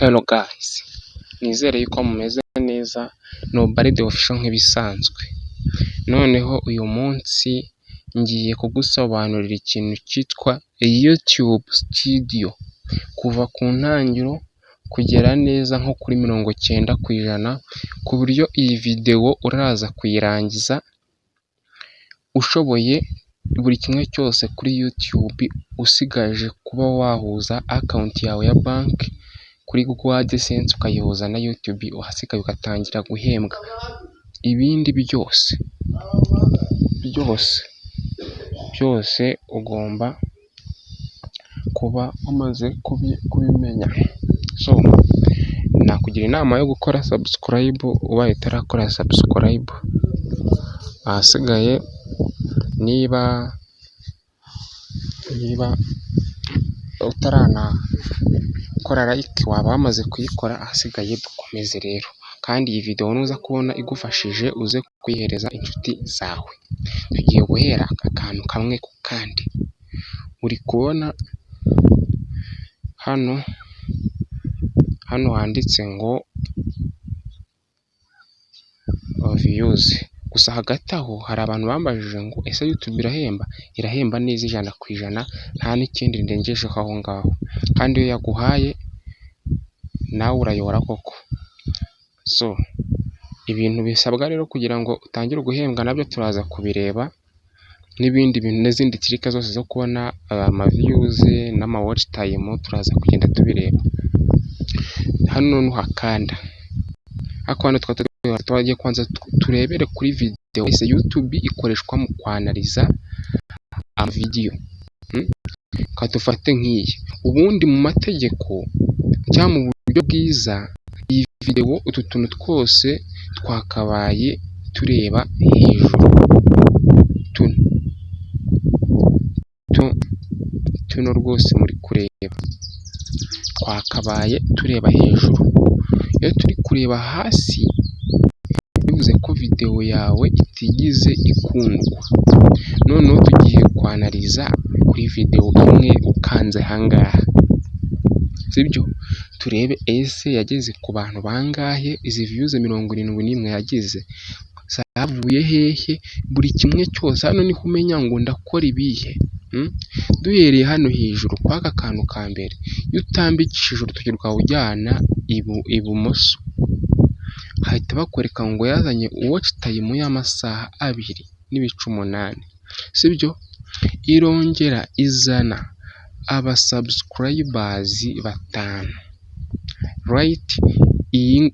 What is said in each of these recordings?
Hello guys, nizere yuko mumeze neza, ni Ubalde Official nk'ibisanzwe. Noneho uyu munsi ngiye kugusobanurira ikintu cyitwa YouTube Studio, kuva ku ntangiriro kugera neza nko kuri 90%, ku buryo iyi videwo uraza kuyirangiza ushoboye buri kimwe cyose kuri YouTube, usigaje kuba wahuza account yawe ya banki kuri Google AdSense ukayihuza na YouTube, ahasigaye ugatangira guhembwa. Ibindi byose byose byose ugomba kuba wamaze kubimenya. So nakugira inama yo gukora subscribe ubaye utarakora subscribe, ahasigaye niba utaranakora like waba wamaze kuyikora, ahasigaye dukomeze rero. Kandi iyi videwo nuza kubona igufashije uze kuyihereza inshuti zawe. Tugiye guhera akantu kamwe ku kandi. Uri kubona hano handitse ngo views, gusa hagati aho hari abantu bambajije ngo ese YouTube irahemba? Irahemba neza 100%, nta n'ikindi ndengejeho aho ngaho, kandi iyo yaguhaye nawe urayora koko. So ibintu bisabwa rero kugira ngo utangire guhembwa nabyo turaza kubireba, n'ibindi bintu n'izindi trick zose zo kubona ama views n'ama watch time turaza kugenda tubireba. Hano nuhakanda, ariko hano twagiye kubanza turebere kuri videwo. Ese YouTube ikoreshwa mu kwanariza amavidewo? Reka dufate nk'iyi, ubundi mu mategeko cyangwa mu buryo bwiza iyi videwo utu tuntu twose twakabaye tureba hejuru, tuno rwose muri kureba twakabaye tureba hejuru, iyo turi kureba hasi bivuze ko videwo yawe itigeze ikundwa. Noneho tugiye kwanariza kuri videwo imwe ukanze aha ngaha, sibyo? Turebe ese yageze ku bantu bangahe, izi views 71 yagize zavuye hehe, buri kimwe cyose hano niho umenya ngo ndakora ibihe. Duhereye hano hejuru kuri aka kantu ka mbere, iyo utambikishije urutoki rwawe ujyana ibumoso, hahita bakwereka ngo yazanye watch time y'amasaha 2.8, sibyo? Irongera izana aba subscribers 5, right? Iyi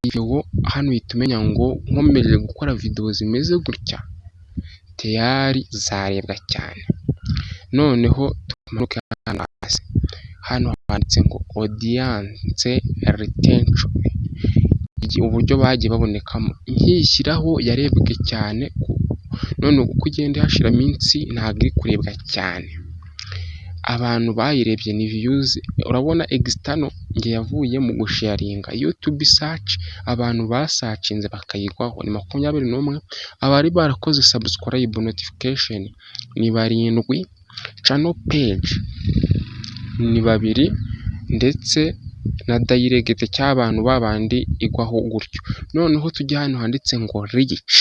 videwo hano uhita umenya ngo nkomeje gukora videwo zimeze gutya tayari zarebwa cyane. Noneho tumanuke hano hasi, hano handitse ngo audience retention, uburyo bagiye babonekamo, nkiyishyiraho yarebwe cyane, none uko ugenda hashira iminsi ntabwo iri kurebwa cyane. Abantu bayirebye ni views, urabona external njye yavuye mu gusharinga, YouTube search abantu basacinze bakayigwaho ni 21, abari barakoze subscribe notification ni 7, channel page ni 2 ndetse na direct cyangwa abantu babandi igwaho gutyo. Noneho tujye hano handitse ngo reach,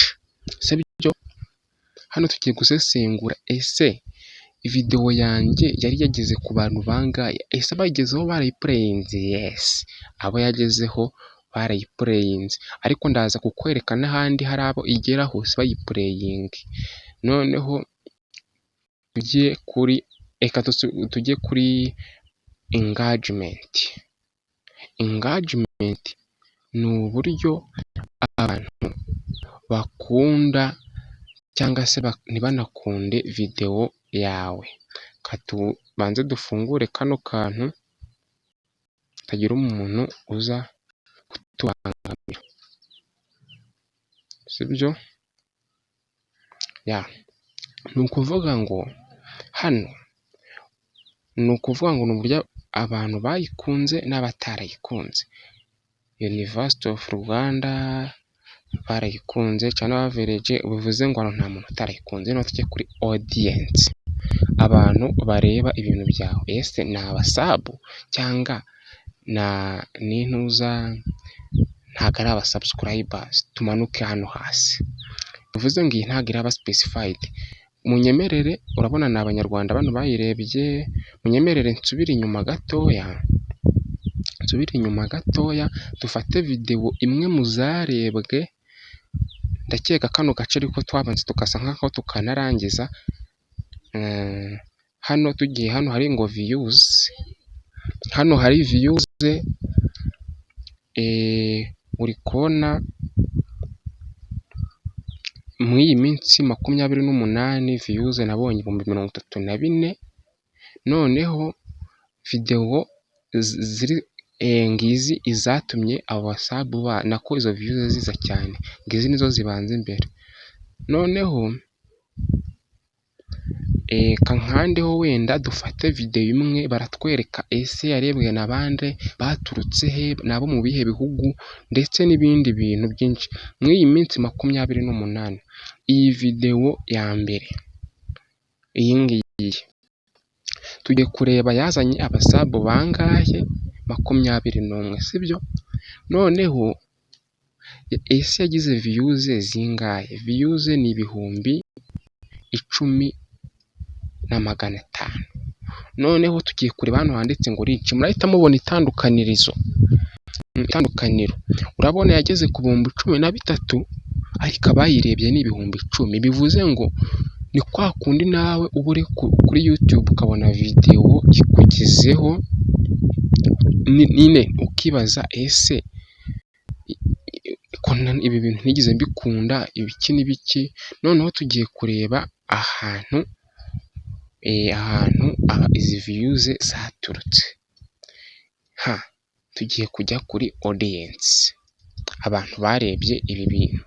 sibyo? Hano tugiye gusesengura ese videwo yanjye yari yageze ku bantu bangahe? Ese abayigezeho barayipureyinze? Yes, abo yagezeho barayipureyinze, ariko ndaza kukwereka n'ahandi hari abo igeraho sibayipureyinge. Noneho tujye kuri, reka tujye kuri engagement. Engagement ni uburyo abantu bakunda cyangwa se ntibanakunde videwo yawe. Reka tubanze dufungure kano kantu hatagira umuntu uza kutubangamira, sibyo? Ni ukuvuga ngo hano ni ukuvuga ngo ni uburyo abantu bayikunze n'abatarayikunze. University of Rwanda barayikunze, channel average bivuze ngo nta muntu utarayikunze. Noneho tujye kuri audience, abantu bareba ibintu byawe, ese ni aba sub cyangwa Na n'intuza ntabwo ari abasubscribers. Tumanuke hano hasi, bivuze ngo iyi ntabwo iraba specified. Munyemerere, urabona ni Abanyarwanda bano bayirebye. Munyemerere nsubire inyuma gatoya, nsubire inyuma gatoya, dufate videwo imwe mu zarebwe. Ndakeka kano gace ariko twabanze tugasa nkaho tukanarangiza. Hano tugiye hano hari ngo views, hano hari views, uri kubona muri iyi minsi 28 views nabonye 34,000. Noneho videwo ziri ngizi izatumye abo basub nako izo views ziza cyane, ngizi nizo zibanza imbere. Noneho reka nkandeho wenda dufate videwo imwe, baratwereka ese yarebwe na bande, baturutse he, nabo mu bihe bihugu, ndetse n'ibindi bintu byinshi. Muri iyi minsi 28, iyi videwo ya mbere iyi ngiyi tugiye kureba yazanye abasub bangahe? 21, sibyo? Noneho ese yagize views zingahe? Views ni 10,500. Noneho tugiye kureba hano handitse ngo reach, murahita mubona itandukanirizo, itandukaniro. Urabona yageze ku 13,000, ariko abayirebye ni 10,000. Bivuze ngo ni kwa kundi nawe uba uri kuri YouTube ukabona videwo ikugezeho nyine ukibaza: ese ko ibi bintu ntigeze mbikunda, ibiki n'ibiki? Noneho tugiye kureba ahantu izi views zaturutse. Ha tugiye kujya kuri audience, abantu barebye ibi bintu,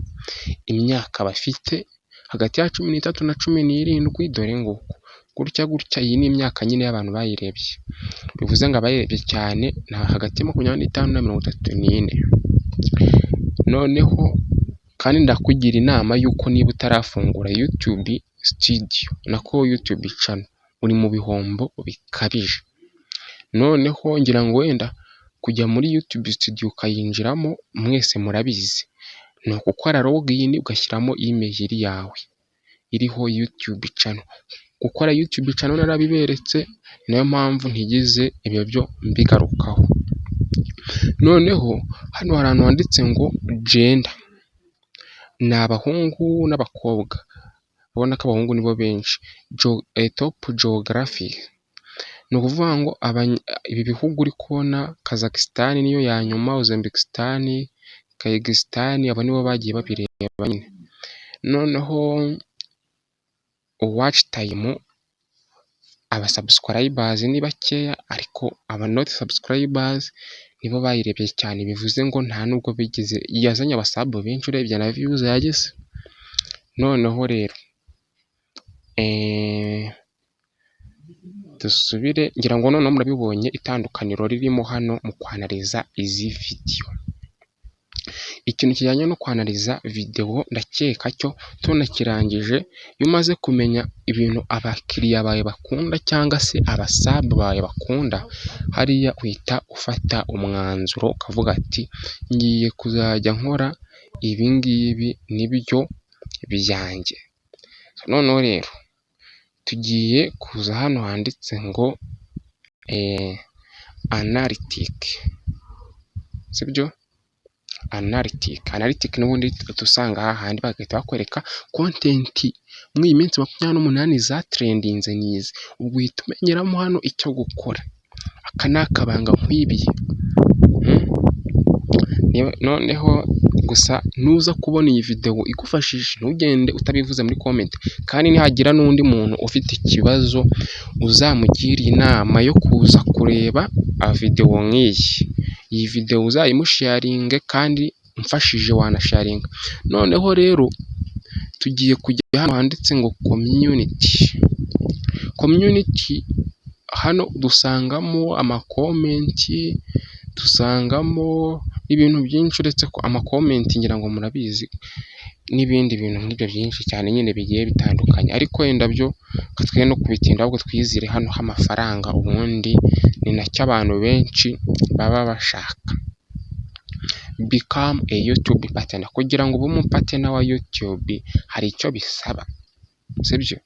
imyaka bafite hagati ya 13 na 17. Dore nguku gutya gutya, iyi ni imyaka nyine y'abantu bayirebye. Bivuze ngo abayirebye cyane ni hagati ya 25 na 34. Noneho kandi ndakugira inama y'uko niba utarafungura YouTube Studio, nako YouTube channel, uri mu bihombo bikabije. Noneho ngira ngo wenda kujya muri YouTube Studio ukayinjiramo mwese murabizi, ni ugukora login ugashyiramo email yawe iriho YouTube channel. Gukora YouTube channel narabiberetse, niyo mpamvu ntigeze ibyo byo mbigarukaho. Noneho hano hari ahantu handitse ngo gender, ni abahungu n'abakobwa, urabona ko abahungu nibo benshi. Top geography, ni ukuvuga ngo ibi bihugu uri kubona, Kazakhstan niyo ya nyuma, Uzbekistan, Kyrgyzstan, abo nibo bagiye babireba nyine. Noneho watch time, abasubscribers ni bakeya, ariko aba not subscribers nibo bayirebye cyane. Bivuze ngo nta nubwo bigeze yazanye abasub benshi urebye na views yagize. Noneho rero dusubire, ngira ngo noneho murabibonye itandukaniro ririmo hano mu kwanalyza izi videwo. Ikintu kijyanye no kwanalyza videwo ndakeka cyo tunakirangije. Iyo umaze kumenya ibintu abakiriya bawe bakunda cyangwa se abasub bawe bakunda, hariya uhita ufata umwanzuro ukavuga ati: ngiye kuzajya nkora ibi ngibi, nibyo byanjye. Noneho rero tugiye kuza hano handitse ngo analytics, sibyo? Analytics, analytics n'ubundi usanga hahandi bagahita bakwereka content muri iyi minsi 28 zatrendinze ni izi, ubwo uhita umenyeramo hano icyo gukora. Aka ni akabanga nkwibiye. Noneho gusa nuza kubona iyi videwo igufashije, ntugende utabivuze muri comment, kandi nihagira n'undi muntu ufite ikibazo uzamugire inama yo kuza kureba videwo nk'iyi. Iyi videwo uzayimusharinge, kandi umfashije wanasharinga. Noneho rero tugiye kujya hano handitse ngo community. Community hano dusangamo amacomment, dusangamo Ibintu byinshi uretse ko ama comment, ngira ngo murabizi, n'ibindi bintu nk'ibyo byinshi cyane nyine bigiye bitandukanye. Ariko wenda byo twe no kubitinda, ahubwo twizire hano h'amafaranga, ubundi ni nacyo abantu benshi baba bashaka. Become a YouTube partner. Kugira ngo ube umu partner wa YouTube hari icyo bisaba, sibyo?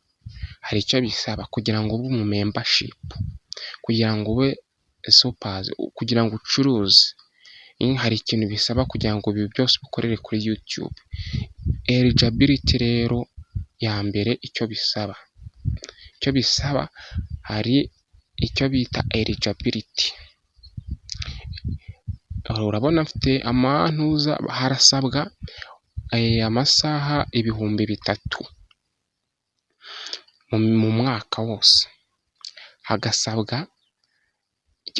Hari icyo bisaba kugira ngo ube umu membership, kugira ngo ube super, kugira ngo ucuruze. Hari ikintu bisaba kugira ngo ibi byose ubikorere kuri YouTube. Eligibility rero ya mbere, icyo bisaba, hari icyo bita eligibility. Urabona mfite amantuza, harasabwa amasaha 3000 mu mwaka wose, hagasabwa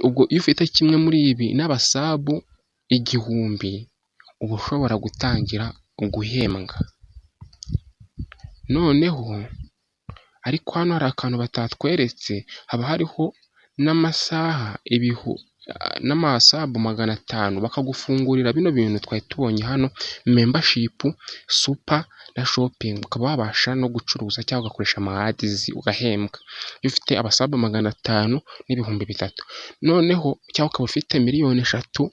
ubwo iyo ufite kimwe muri ibi n'aba sub 1000, uba ushobora gutangira guhembwa. Noneho ariko hano hari akantu batatweretse, haba hariho n'amasaha n'ama sub 500, bakagufungurira bino bintu twari tubonye hano: membership, super na shopping, ukaba wabasha no gucuruza cyangwa ugakoresha ama ads ugahembwa. Iyo ufite aba sub 500 n'3000, noneho cyangwa ukaba ufite miliyoni 3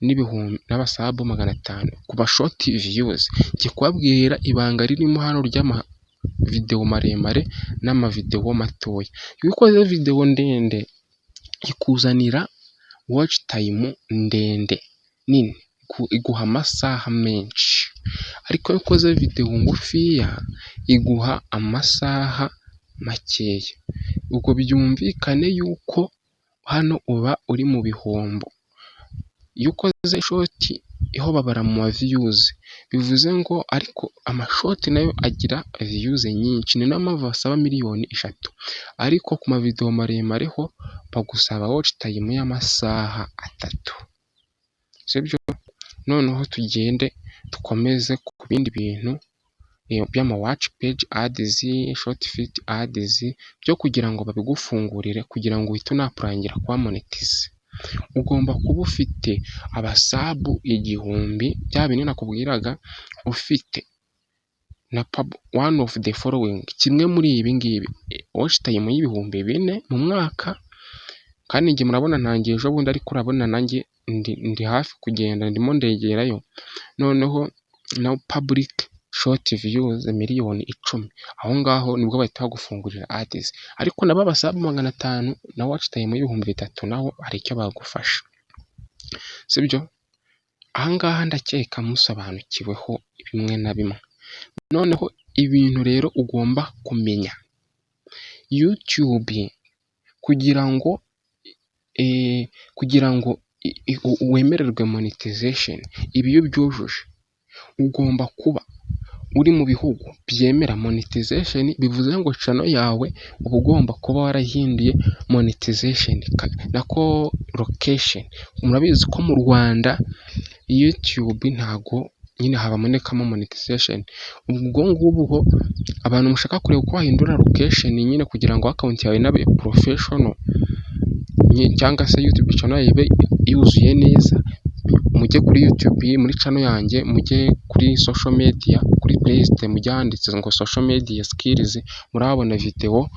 n'ibihumbi n'aba sub 500 ku ma short views. Ngiye kubabwira ibanga ririmo hano ry'amavidewo maremare n'amavidewo matoya. Iyo ukoze videwo ndende ikuzanira watch time ndende nini, iguha amasaha menshi, ariko iyo ukoze videwo ngufiya iguha amasaha makeya. Ubwo byumvikane yuko hano uba uri mu bihombo. Iyo ukoze short ho babara mu ma views, bivuze ngo ariko ama short nayo agira views nyinshi, ni nayo mpamvu basaba miliyoni 3, ariko ku mavidewo maremare ho bagusaba watch time y'amasaha 3, sibyo? Noneho tugende dukomeze ku bindi bintu by'ama watch page ads, short feed ads, byo kugira ngo babigufungurire, kugira ngo uhite unapplyingira kuba monetize. Ugomba kuba ufite aba sub 1000, bya bindi nakubwiraga, ufite na one of the following, kimwe muri ibi ngibi: watch time y'4000 mu mwaka. Kandi njye murabona ntangiye ejo bundi, ariko urabona nanjye ndi hafi kugenda, ndimo ndegerayo. Noneho na public short views miliyoni 10, aho ngaho nibwo bahita bagufungurira ads. Ariko nabo aba sub 500 na watch time y'3000 naho hari icyo bagufasha, sibyo? Aha ngaha ndakeka musobanukiweho bimwe na bimwe. Noneho ibintu rero ugomba kumenya, YouTube kugira ngo wemererwe monetization, ibi iyo ubyujuje ugomba kuba uri mu bihugu byemera monetization, bivuze ngo channel yawe uba ugomba kuba warahinduye monetization nako location. Murabizi ko mu Rwanda YouTube ntago nyine habonekamo monetization. Ubwo ngubwo abantu mushaka kureba uko wahindura location nyine kugira ngo account yawe inabe professional cyangwa se YouTube channel yawe ibe yuzuye neza, mujye kuri YouTube muri channel yanjye, mujye kuri social media, kuri playlist, mujye ahanditse ngo social media skills, murahabona videwo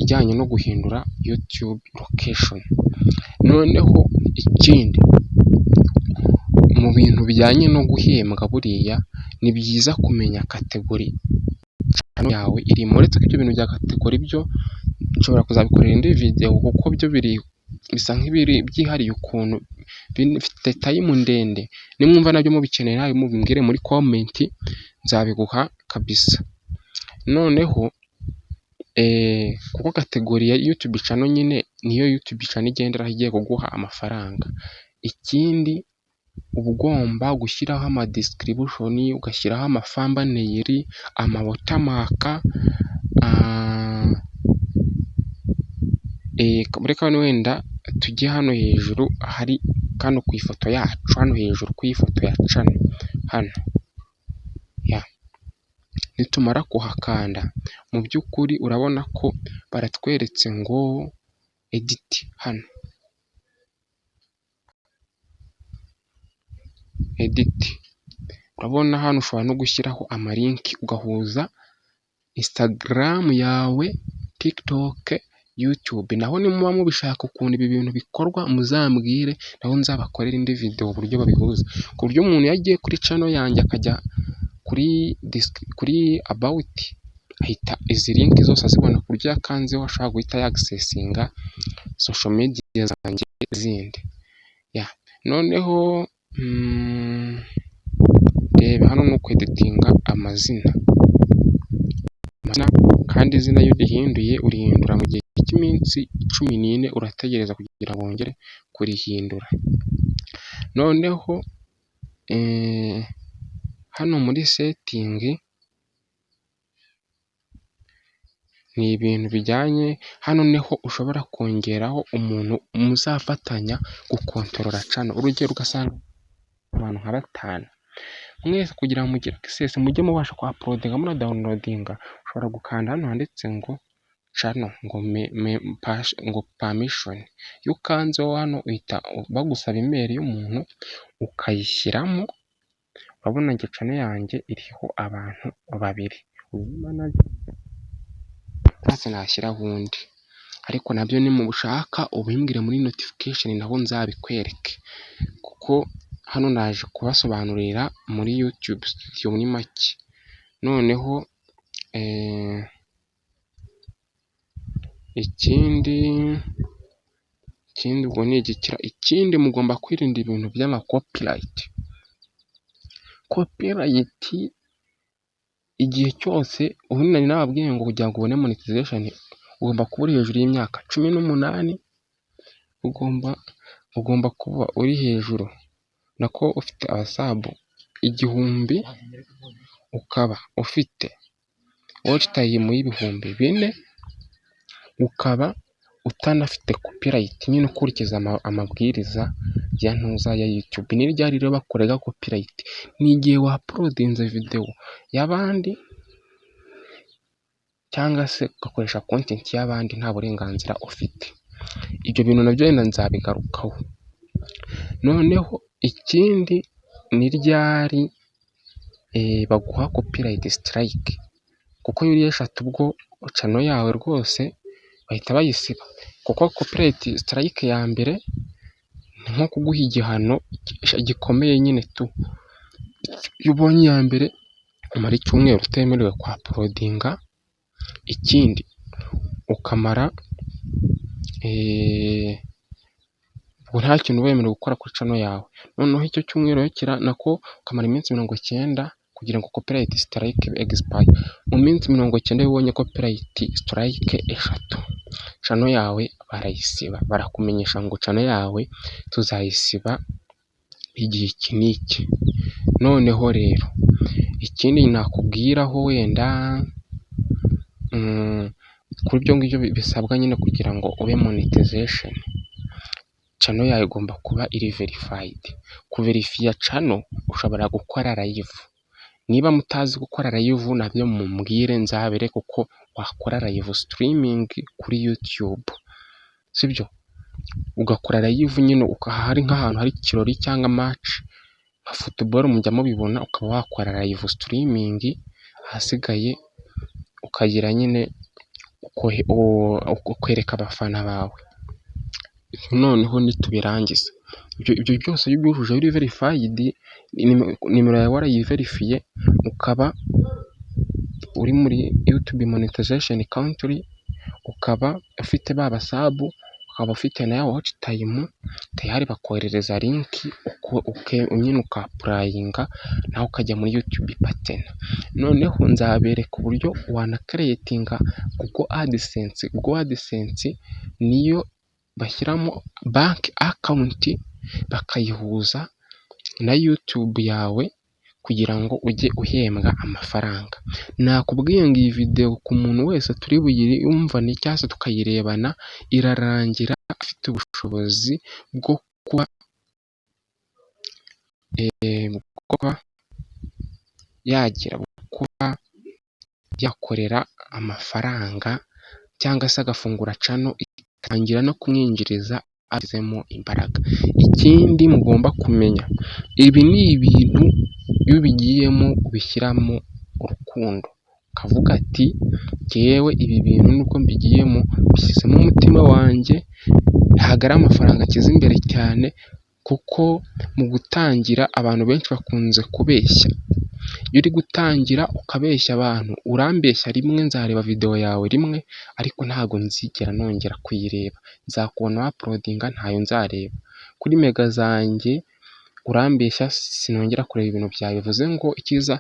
ijyanye no guhindura YouTube location. Noneho ikindi mu bintu bijyanye no guhembwa, buriya ni byiza kumenya category channel yawe irimo, uretse ko ibyo bintu bya category byo nshobora kuzabikorera indi videwo, kuko byo biri bisa nk'ibiri byihariye ukuntu, bifite time ndende. Nimwumva nabyo mubikeneye nawe mubimbwire muri comment, nzabiguha kabisa. Noneho kuko category ya YouTube channel nyine niyo YouTube channel igenderaho igiye kuguha amafaranga. Ikindi uba ugomba gushyiraho ama description, ugashyiraho ama thumbnail, ama watermark. Reka wenda tujye hano hejuru, hari kano ku ifoto yacu, hano hejuru ku ifoto ya channel hano. Nitumara kuhakanda, mu by'ukuri urabona ko baratweretse ngo edit hano. Edit. Urabona hano ushobora no gushyiraho ama link, ugahuza Instagram yawe, TikTok, YouTube. Naho nimuba mubishaka ukuntu ibi bintu bikorwa, muzambwire, naho nzabakorera indi video uburyo babihuza, ku buryo umuntu iyo agiye kuri channel yanjye, akajya kuri about, ahita izi link zose azibona, ku buryo yakanzeho ashobora guhita yaccessinga social media zanjye zindi. Noneho reba hano ni ukweditinga amazina. Kandi izina iyo urihinduye, urihindura mu gihe cy'iminsi 14, urategereza kugira ngo wongere kurihindura. Noneho hano muri setting ni ibintu bijyanye, hano niho ushobora kongeraho umuntu muzafatanya gukontorora channel. Urugero, ugasanga abantu nka batanu, mwese kugira ngo mugire access, mujye mubasha kuuploadinga munadownloadinga, ushobora gukanda hano handitse ngo channel, ngo permission. Iyo ukanzeho hano uhita bagusaba email y'umuntu ukayishyiramo. Urabona njye channel yanjye iriho abantu babiri, nshatse nashyiraho undi, ariko nabyo nimushaka ubimbwire muri notification, naho nzabikwereke, kuko hano naje kubasobanurira muri YouTube Studio muri make. Noneho ikindi ubwo ni igikira. Ikindi, mugomba kwirinda ibintu by'ama copyright. Copyright igihe cyose, ubundi nari nababwiye ngo kugira ngo ubone monetization ugomba kuba uri hejuru y'imyaka 18, ugomba kuba uri hejuru, nako ufite aba sub 1000, ukaba ufite watch time y'4000, ukaba utanafite copyright nyine, ukurikiza amabwiriza ya ntuza ya YouTube. Ni ryari rero bakurega copyright? Ni igihe wauploadinze video y'abandi cyangwa se ugakoresha content y'abandi nta burenganzira ufite. Ibyo bintu nabyo wenda nzabigarukaho. Noneho ikindi, ni ryari baguha copyright strike? Kuko iyo uriye eshatu, ubwo channel yawe rwose bahita bayisiba, kuko copyright strike ya mbere ni nko kuguha igihano gikomeye nyine tu. Iyo ubonye iya mbere, umara icyumweru utemerewe kuuploadinga, ikindi ukamara ubwo nta kintu uba wemerewe gukora kuri channel yawe. Noneho icyo cyumweru nako ukamara iminsi 90 kugira ngo copyright strike ibe expire. Mu minsi 90 iyo ubonye copyright strike eshatu, channel yawe barayisiba, barakumenyesha ngo channel yawe tuzayisiba igihe iki n'iki. Noneho rero ikindi nakubwiraho wenda kuri ibyo ngibyo bisabwa nyine kugira ngo ube monetization, channel yawe igomba kuba iri verified. Kuverifiya channel, ushobora gukora live. Niba mutazi gukora live, nabyo mumbwire nzabereke uko wakora live streaming kuri YouTube, sibyo? Ugakora live nyine hari nk'ahantu hari ikirori cyangwa match nka football, mujya mubibona, ukaba wakora live streaming, ahasigaye ukagira nyine ukwereka abafana bawe. Noneho nitubirangiza, ibyo byose iyo ubyujuje, uri verified, nimero yawe warayiverifiye, ukaba uri muri YouTube monetization country, ukaba ufite ba ba sub, ukaba ufite na ya watch time, tayari bakoherereza link nyine ukapplyinga, nawe ukajya muri YouTube Partner. Noneho nzabereka uburyo wanacreatinga Google AdSense. Google AdSense niyo bashyiramo bank account, bakayihuza na YouTube yawe kugira ngo ujye uhembwa amafaranga. Nakubwiye ngo iyi video ku muntu wese turi buyumvane cyangwa se tukayirebana, irarangira afite ubushobozi bwo kuba yagira, kuba yakorera amafaranga cyangwa se agafungura channel igatangira no kumwinjiriza. Abishyizemo imbaraga. Ikindi mugomba kumenya, ibi ni ibintu iyo ubigiyemo ubishyiramo urukundo, ukavuga ati: "Njyewe ibi bintu nubwo mbigiyemo mbishyizemo umutima wanjye." Ntabwo ari amafaranga akiza imbere cyane, kuko mu gutangira abantu benshi bakunze kubeshya. Iyo uri gutangira ukabeshya abantu, urambeshya rimwe, nzareba videwo yawe rimwe, ariko ntabwo nzigera nongera kuyireba. Nzakubona wa-uploadinga, ntayo nzareba. Kuri mega zanjye urambeshya, sinongera kureba ibintu byawe. Bivuze ngo icyiza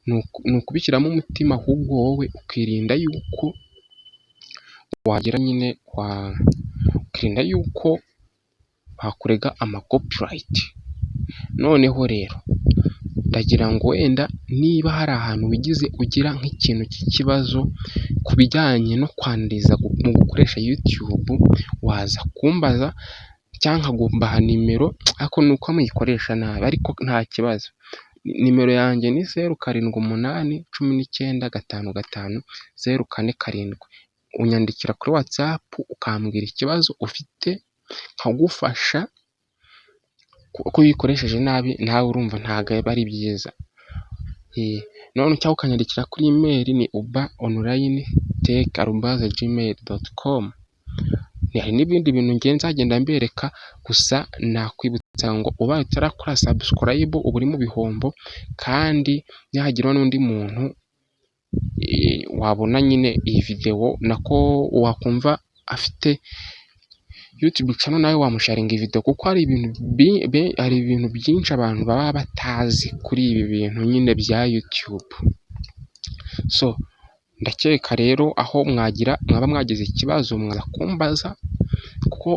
ni ukubishyiramo umutima, ahubwo wowe ukirinda yuko wagira nyine, ukirinda yuko bakurega ama copyright. Noneho rero ndagira ngo wenda niba hari ahantu wigize ugira nk'ikintu cy'ikibazo ku bijyanye no kwanalyza mu gukoresha YouTube, waza kumbaza cyangwa nkaguha nimero, ariko ni uko muyikoresha nabi, ariko nta kibazo. Nimero yanjye ni 0781955047. Unyandikira kuri WhatsApp ukambwira ikibazo ufite nkagufasha, kuko iyo uyikoresheje nabi nawe urumva ntabwo aba ari byiza. None cyangwa ukanyandikira kuri email, ni ubaonlinetech@gmail.com. Hari n'ibindi bintu ngiye nzagenda mbereka, gusa nakwibutsa ngo ubaye utarakora subscribe uba uri mu bihombo, kandi nihagira n'undi muntu wabona nyine iyi videwo, nako wakumva afite YouTube channel, nawe wamusharinga iyi videwo, kuko hari ibintu byinshi abantu baba batazi kuri ibi bintu nyine bya YouTube. So ndakeka rero aho mwagira mwaba mwagize ikibazo mwaza kumbaza, kuko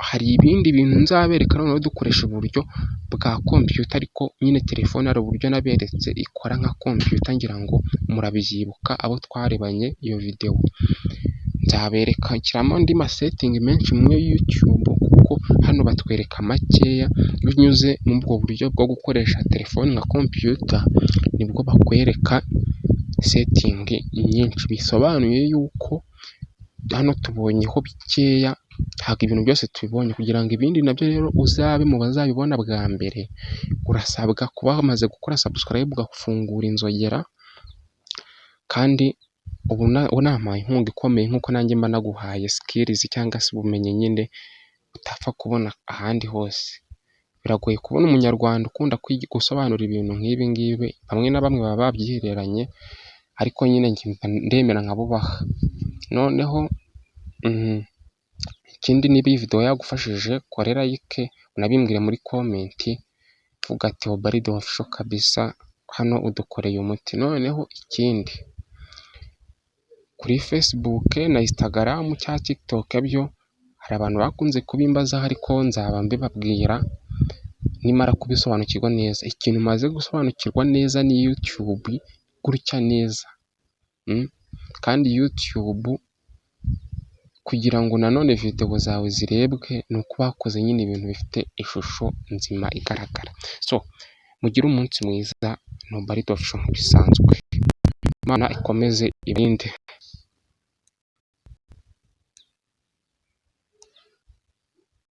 hari ibindi bintu nzabereka noneho dukoresha uburyo bwa kompiyuta, ariko nyine telefone hari uburyo naberetse ikora nka kompiyuta, ngira ngo murabyibuka abo twarebanye iyo videwo. Nzabereka nshyiramo andi ma settings menshi muri YouTube, kuko hano batwereka makeya. Iyo unyuze muri ubwo buryo bwo gukoresha telefone nka kompiyuta, nibwo bakwereka settings nyinshi. Bisobanuye yuko hano tubonyeho bikeya, ntabwo ibintu byose tubibonye. Kugira ngo ibindi nabyo rero uzabe mu bazabibona bwa mbere, urasabwa kuba wamaze gukora subscribe, ugafungura inzogera, kandi ubu unampaye inkunga ikomeye nk'uko nanjye mba naguhaye skills cyangwa se ubumenyi nyine utapfa kubona ahandi hose. Biragoye kubona Umunyarwanda ukunda gusobanura ibintu nk'ibi ngibi, bamwe na bamwe baba babyihereranye, ariko nyine ndemera nkabubaha. Noneho ikindi, niba iyi videwo yagufashije, kore like, unabimbwire muri comment, uvuga ati: "Obaride Official kabisa, hano udukoreye umuti." Noneho ikindi, kuri Facebook na Instagram cyangwa TikTok byo hari abantu bakunze kubimbazaho, ariko nzaba mbibabwira nimara kubisobanukirwa neza. Ikintu maze gusobanukirwa neza ni YouTube gutya neza, kandi YouTube kugira ngo nanone videwo zawe zirebwe ni uko wakoze nyine ibintu bifite ishusho nzima igaragara. So mugire umunsi mwiza, ni Obaride Official nk'ibisanzwe. Imana ikomeze ibarinde.